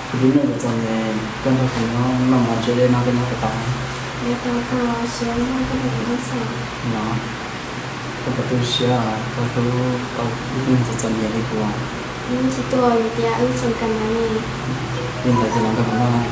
Kuv lub neej txom nyem, koj nrog kuv nyob, noj mov ntse dej no koj nyob puas tau? Los, koj puas tu siab koj hlub tau ib tug neeg txom txom nyem li kuv? Li ntawd ces los nrog kuv noj.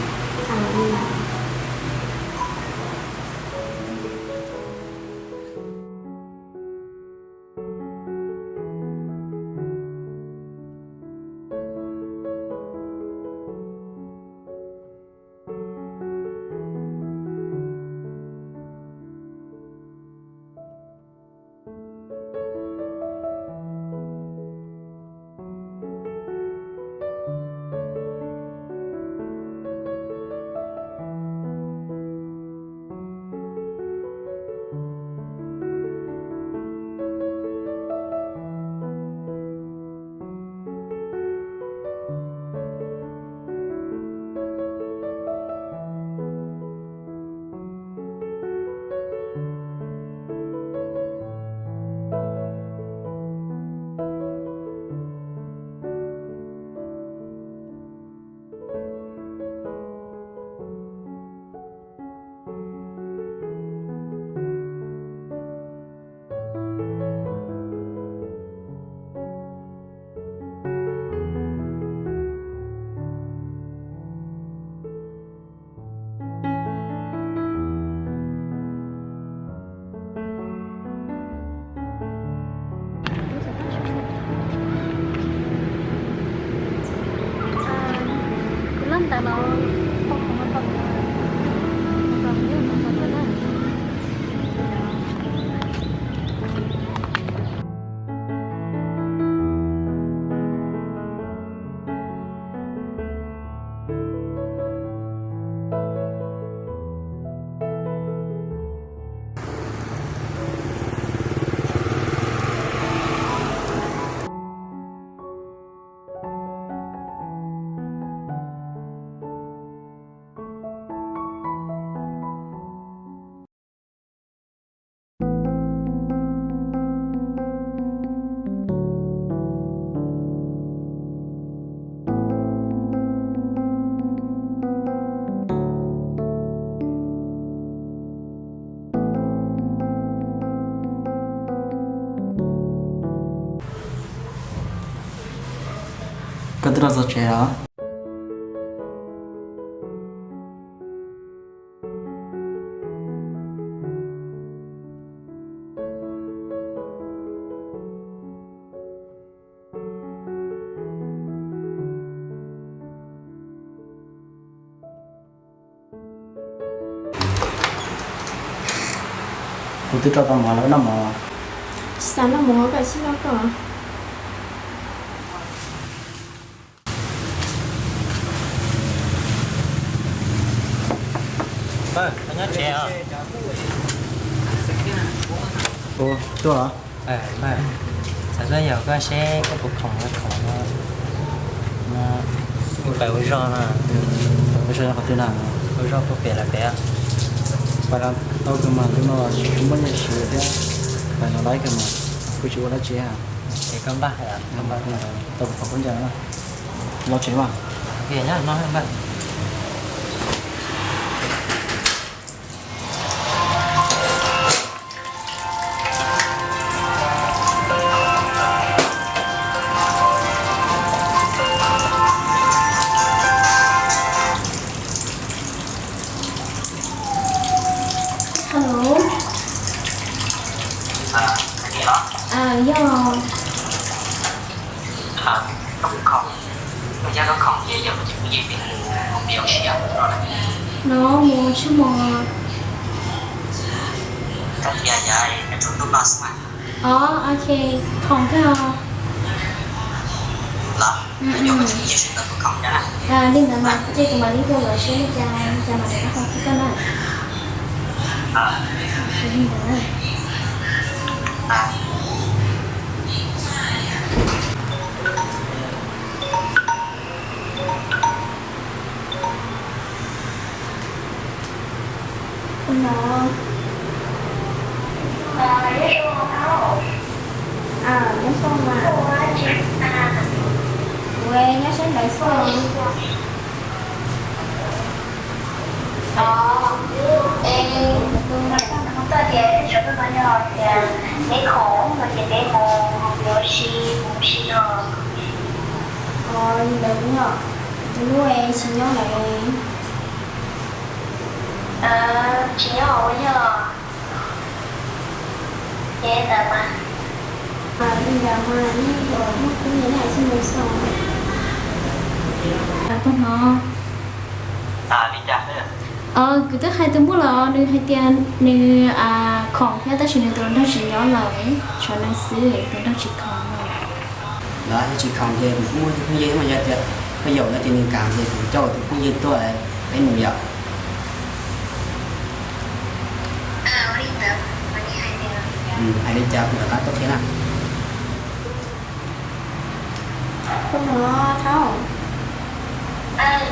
Kuv lab ntawv los tau qhov no tau, tau, tau, tau na. Koj twb los txog tsev los? Kuv twb rau tau mov lawm, noj mov. Tsis xav noj mov, koj sim noj koj. Nyob tsev os. Ua, tuaj los? Xav tuaj yaum koj seb koj puas khoom, khoom no, ib pais ua zog no. Ua zog qhov twg na? Ua zog puag pem lawm pem. Pais los tau kawg mas, lub no tsis muaj nyiaj siv thiab. Pais los laib kawg mas, kuv tsis ua dab tsi. Es koj npaj, tau kuv qhov khaub ncaws na. Los tsev mas. Npaj. Hello. Yog. No mus tshaj mo. Os, ok, khoom kawg. Li ntawd mas ces kuv mam li hu lawv seb li cas, li cas mam rov qab hais rau koj na. Li ntawd na. Ua no. Nyob zoo mas. Ua nyob sab ntawd xwb. Os, es kuv tuaj tias tsov peb no yog tias peb khoom no ces peb mus ua si, mus ua si no. Os, li ntawd yog tus hlub es tsis nyob lawm. Tsis nyob ua yog ces ntawd mas. Li ntawd mas nej muaj kuv niam nej hais xwb mus xwb. Pog no, kuv twb hais tus muam los nws hais tias nws khoom thiab tab sis nws tus hluas nraug tsis nyob lawm, tshuav nws xwb, tus hluas nraug tsis khoom. Los yog tsis khoom ces kuv kuj muaj ib tug phooj ywg mas yog tias koj yaum no ces nws kam ces kuv coj kuv tus phooj ywg tuaj peb mus yom. Hais li cas kuv rov qab tuaj thiab na.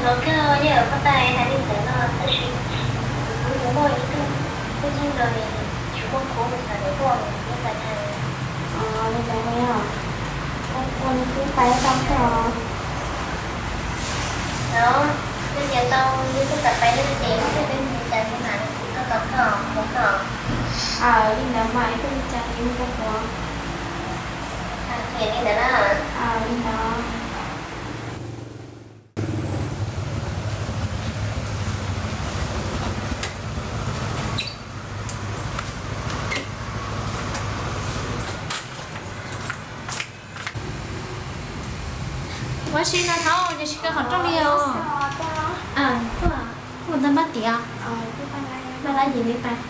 Hnov kawg, yog koj tau hais li ntawd no tab sis kuv kuj muaj ib tug phooj ywg no nws tsis muaj khub xav nws tuaj nws yeej tsis hais. Li ntawd yog kuv kuv twb pais tau kawg. Yog tias tau, yog koj xav pais no ces koj mus li cas ces mam li tau tos koj, mus koj. Li ntawd mas koj li cas ces mus koj puas. Li ntawd na. Li ntawd. Ua si no thaum ces tsis kawg qhov rooj li os. Kuv mus tau npaj tiav, npaj lab yim li pais.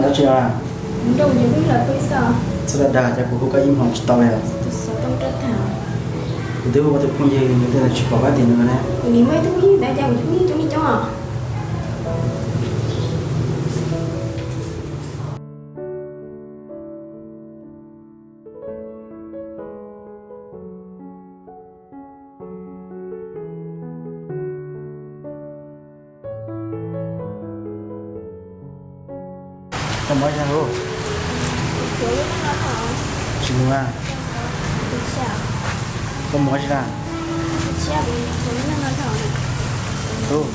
Dab tsi a? Txhob dag dag, cas kuv hu koj ib hmos tsis tau li. Kuv twb hu koj tus phooj ywg, nws twb tsis pom koj tias nws ne. Nws muaj ib tug phooj ywg ntawd, cas kuv tus phooj ywg coob li coob os. Koj mus ua cas lauj? Tsis mus a? Koj mus ua tsi na? Tub.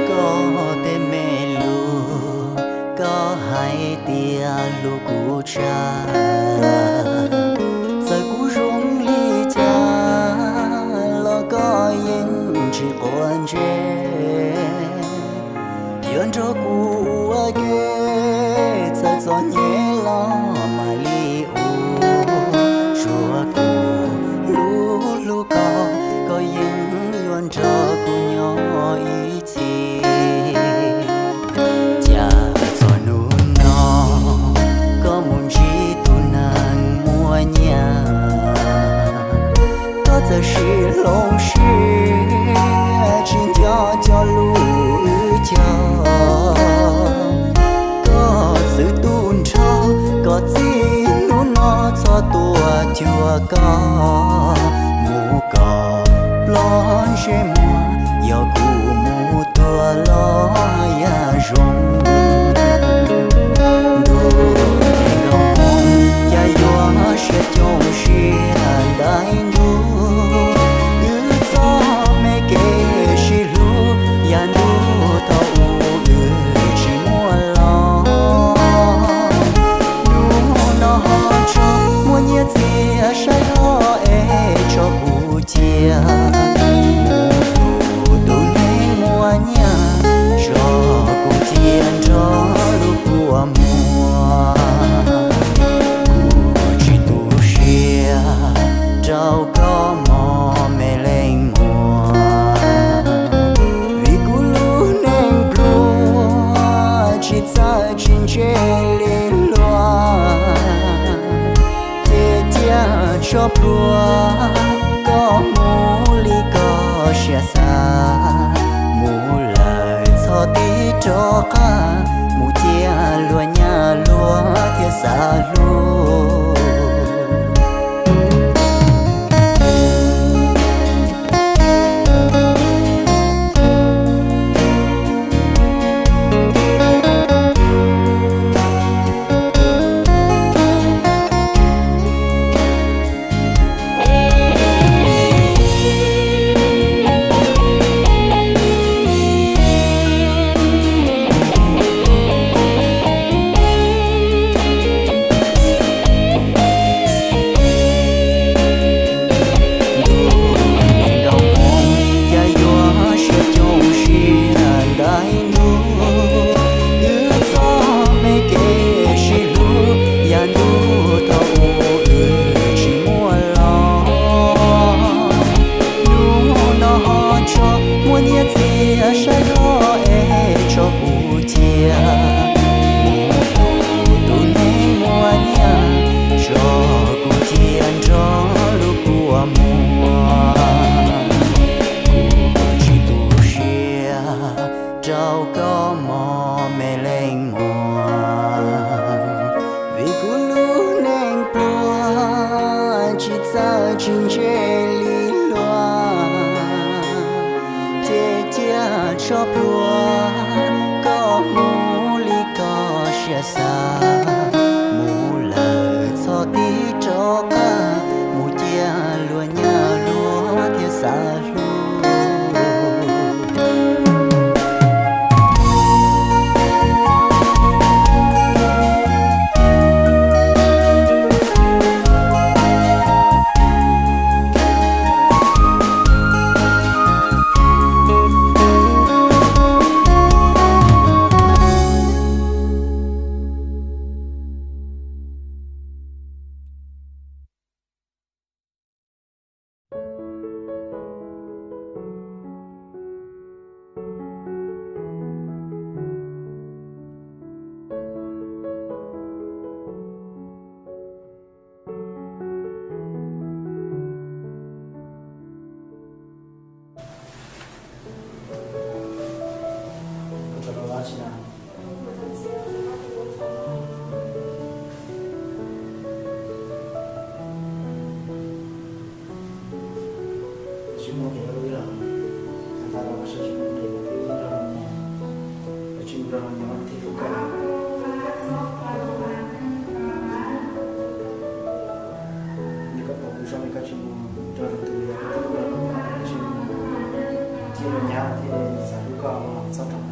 Koj tej me lus, koj hais tias hlub kuv tshaj, txawm kuv zoo li cas los koj yeej tsis quav ntsej. Yuav nrog kuv ua ke, txawm txom nyem los mam li ua. Suav kuv hlub hlub koj, koj yeej yuav nrog kuv nyob ib txhis. Cas txog hnub no koj mus ntsib tus neeg muaj nyiaj, koj txawm sim hloov siab tsis nco cov lus wb cog. Koj xwb tub nrog, koj txij hnub no txhob tuaj cuag koj. Mus kom plob ntsej muag, yog kuv mus tuag los yam zoo. Ntuj, cas yuav siab coob siab ntais ntuj, wb txoj me kev sib hlub yav ntuj thaum ub wb tsis muaj los. Hnub no ho tso muaj nyiaj txiag saib hlo es tso kuv cia mus hlub tus neeg muaj nyiaj, tso kuv cia nrog lub kua muag. Kuv tsis tu siab rau koj mos me leej muam, vim kuv lub neej pluag tsis txawj tsis ntse li luag. Ces cia tso plhuav koj mus li koj siab xav, mus lawm txhob tig rov qab, mus cia luag nyav luag thiaj xav hlub. Cia li luag, ces cia tso plhuav, koj mus li koj siab xav, mus lawm txhob tig rov qab, mus cia luag nyav luag thiaj xav hlub. Tsis muaj kev hlub los, tag los sawv tsis muaj kev hlub los, tsis mus nrog los nyob thiaj hlub kawg. Nws koj pom kuv zoo li koj tsis mus nrog lwm tus, yog koj twb nrog lwm tus, tsis mus thiaj li nyab thiaj li xav hlub koj, txhob rau